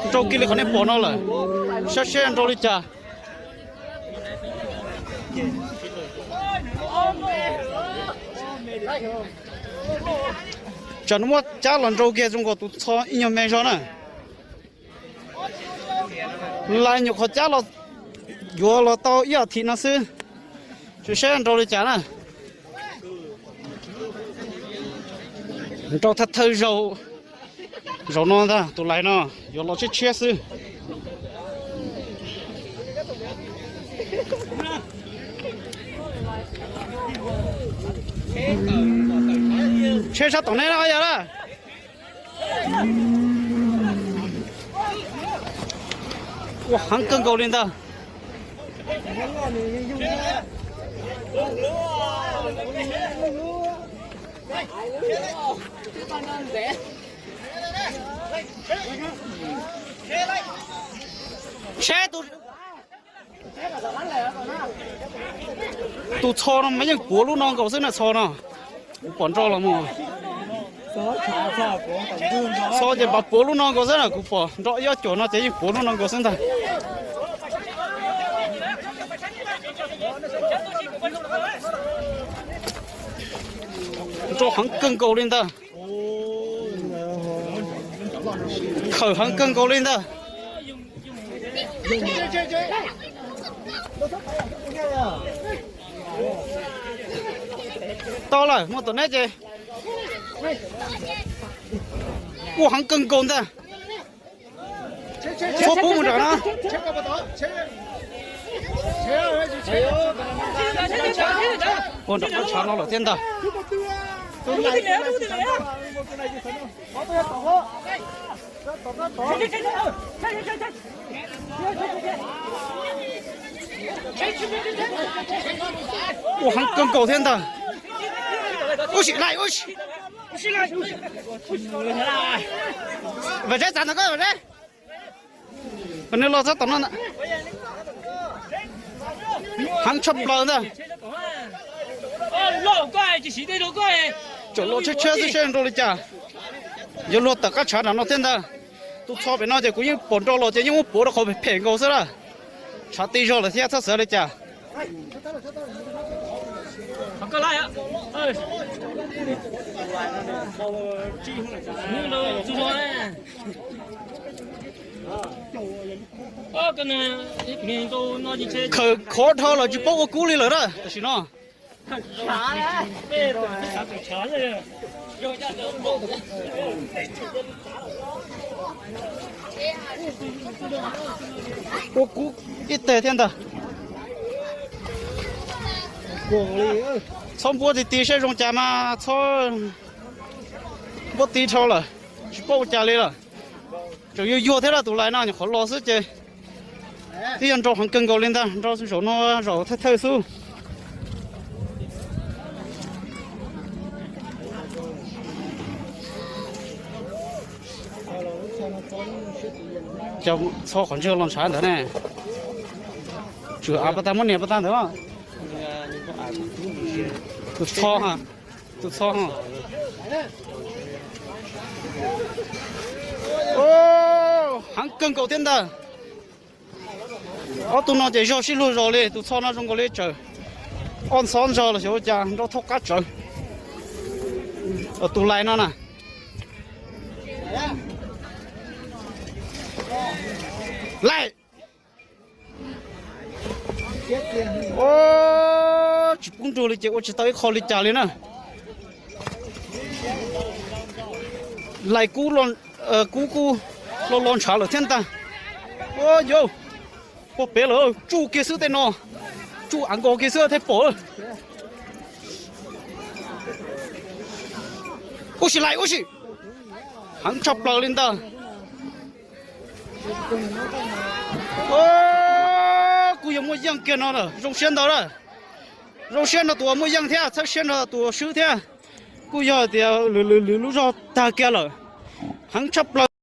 Nrau kiag li qhov nej pom no lawm, saib seb nrau li cas. Tsam no muab cab los nrau kiag zoo nkaus tus txho ib nyuag me zog na. Lais nyuam qhuav cab los, yuav los tau ib as thiv no xwb. Tsis saib nrau li cas na. Nrau thawj thawj zaug, zaum no ntag tus lais no yuav los tshiab tshiab xwb. Tsheb sab tom nej na yog na. Ua heev kawg nkaus li ntag. Tsheb tus Tus txho no mas yeej puav lub no nkaus xwb na, txho no. Kuv pom nrau los mus. Txho ces puav lub no nkaus xwb na, kuv pom nrau ib ob cuam no ces yeej puav lub no nkaus xwb ntag. Nrau heev kawg nkaus li ntag. Khawm heev kawg nkaus li ntag. Tau lawm, muaj tom neb ces. Ua heev kawg nkaus ntag. Txhob pub mus nram no. Ua nram qab tshav no lawm thiab ntag. Ua heev kawg nkaus thiab ntag. Ub sim laij, ub sim. Vam Zeb txav ntawm ko, Vam Zeb. Nws los txog tom no ntag. Heev tshaj plaws ntag. Tseem los tshiab tshiab xwb seb nrau li cas. Yuav luag tawm qab tshav nram no thiab ntag. Tus txho pem no ces kuv yeej pom nrau los ces yeej muab puav rau qhov phem phem nkaus xwb lawm. Tshav ti zog lawm thiab txhob xav li cas. Khawm khov dhau lawm tsis paub ua kub li lawm na tam sim no. Ua kub ib teg thiab ntag. Txhob npuab ti ti seb zoo cas mas txhob npuab ti dhau lawm, tsis paub ua cas li lawm. Tseem yuag yuag thiab lawm, tus lais no nyuam qhuav los xwb ces twb yog nrau heev kawg nkaus li ntag, nrau zaum no zaum thawj thawj xwb. Cov txho qhov ntswg los ntshav ntawd ne. Tswm av pas tag muab nias pas tag ntawd. Tus txho, tus txho. Heev kawg nkaus thiab ntag. Ob tug no ces zog sib luag zos li, tus txho no zoo nkaus li tsawm ob ntxhov ntog los xyov ua cas nrau thauj qab tsawv. Tus lais no na. Lais. Tsis pub nrug li ces ua tsis tau ib qho li cas li na. Lais kub, kub kuj lo lo ntshav lawm thiab ntag. Ua yau, pog pem lawm, tsuj kiag xwb tej no, tsuj av nkaus kiag xwb thiaj pom. Ub sim lais ub sim, heev tshaj plaws li ntag. Kuj yog muaj yeej kiag no lawm, zoo siab ntau lawm. Zoo siab nrog tus uas muaj yeej thiab txhawb siab nrog tus uas swb thiab. Kuj yog tias lwm lwm lub zog tag kiag lawm, heev tshaj plaws.